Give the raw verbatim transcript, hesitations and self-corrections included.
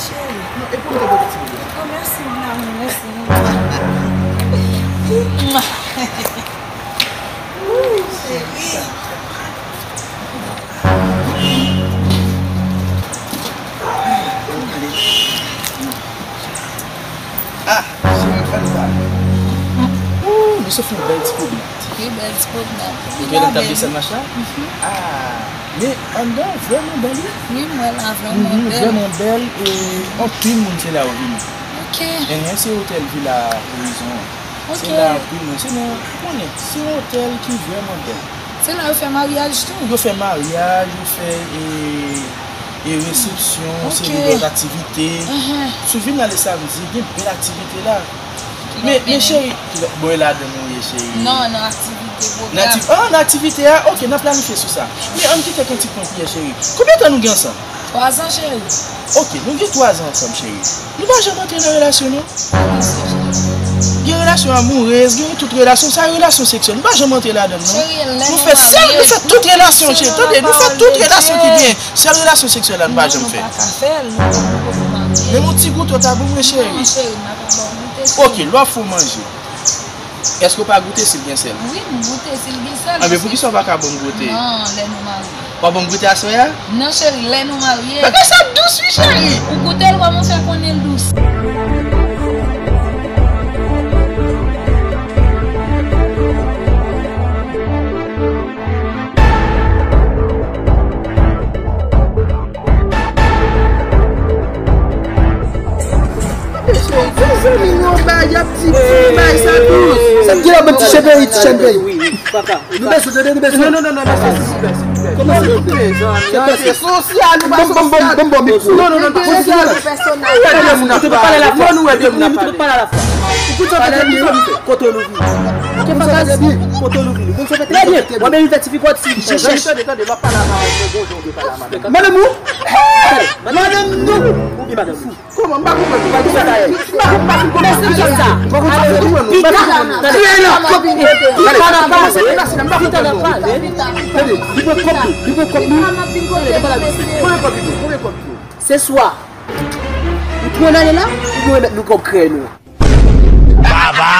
Cheri. Non, e pou m te pote ti bebe. Oh, mèsi, mon amour, mèsi. Ooh, cheri. Ah, cheri, fè l sa. Ooh, nou sot fè yon bèl ti pwomnad. Wi, bèl ti pwomnad. Ou te gentan tande sèl mach la? Ah, men anndan vrèman bèl, wi. Wi, m wè la vrèman bèl. Vrèman bèl, e anpil moun se la yo vini. Ok. Enhen, se otèl Villa Horizon an. Ok. Se la anpil moun, se nan, ou konnen, se yon otèl ki vrèman bèl. Se la yo fè maryaj tou? Yo fè maryaj, yo fè, e, e resepsyon, se de lòt aktivite. Si w vin la le samdi, gen bèl aktivite la. Men, men cheri, bon, e ladan nou ye, cheri. Non, nan aktivite, pwogram. Nan akti-, ah, nan aktivite a, ok, n a planifye sou sa. Men ann kite kèk ti pwen priyè, cheri. Konbyen tan nou gen ansanm? Twa zan, cheri. Ok, nou gen twa zan ansanm, cheri. Nou pa janm antre nan relasyon, non. Gen relasyon amourez, gen tout relasyon, sa relasyon seksyèl. Nou pa janm antre ladan l, non. Nou fè sèl, nou fè tout relasyon, cheri. Tande, nou fè tout relasyon ki gen. Sèl relasyon seksyèl la, nou pa janm fè. Menm yon ti goute, w ta bon, mwen, cheri. Ok, lè w ap fè w manje, èske w pa goute si l gen sèl? Wi, m goute si l gen sèl. Anben, poukisa w pa ka ban m goute? Non, lè nou marye. W ap ban m goute aswè a? Non, cheri, lè nou marye. Bagay sa dous, wi, cheri! Ou goute l, kòman w fè konnen l dous? Mezanmi, yon bagay y ap di, bagay sa dous. Sa ki la, bon, ti chen peyi, ti chen peyi. Nou bezwen tande, nou bezwen. Non, non, non, non, non, silvouplè, silvouplè. Kòman silvouplè? Sosyal, nou pa sosyal. Bon, bon, bon, bon, bon, mikwo. Non, non, non, non, sosyal. Gade moun ap pale. Non, nou wè de moun ap pale. Kote w louvri? Kote w louvri? Kote w louvri? Trè byen. Mwen menm, m fè ti fikòt si. Tande, tande, tande, lè w ap pale a madanm, se bon jan w dwe pale a madanm. Madanm ou? Madanm nou? Ou gen madanm ou? Kòman? M pa konprann nou. Kisa sa ye? M pa konprann nou. Mèsi, kisa? M pa konprann nou. Pita. Tande. Pita nan pale. Pita nan pale. Tande, li pran kòb nou. Li pran kòb nou. Konbyen kòb li dwe? Konbyen kòb li dwe? Se swa ou tounen ale la, oubyen ou remèt nou kòb krèy nou an. Baba,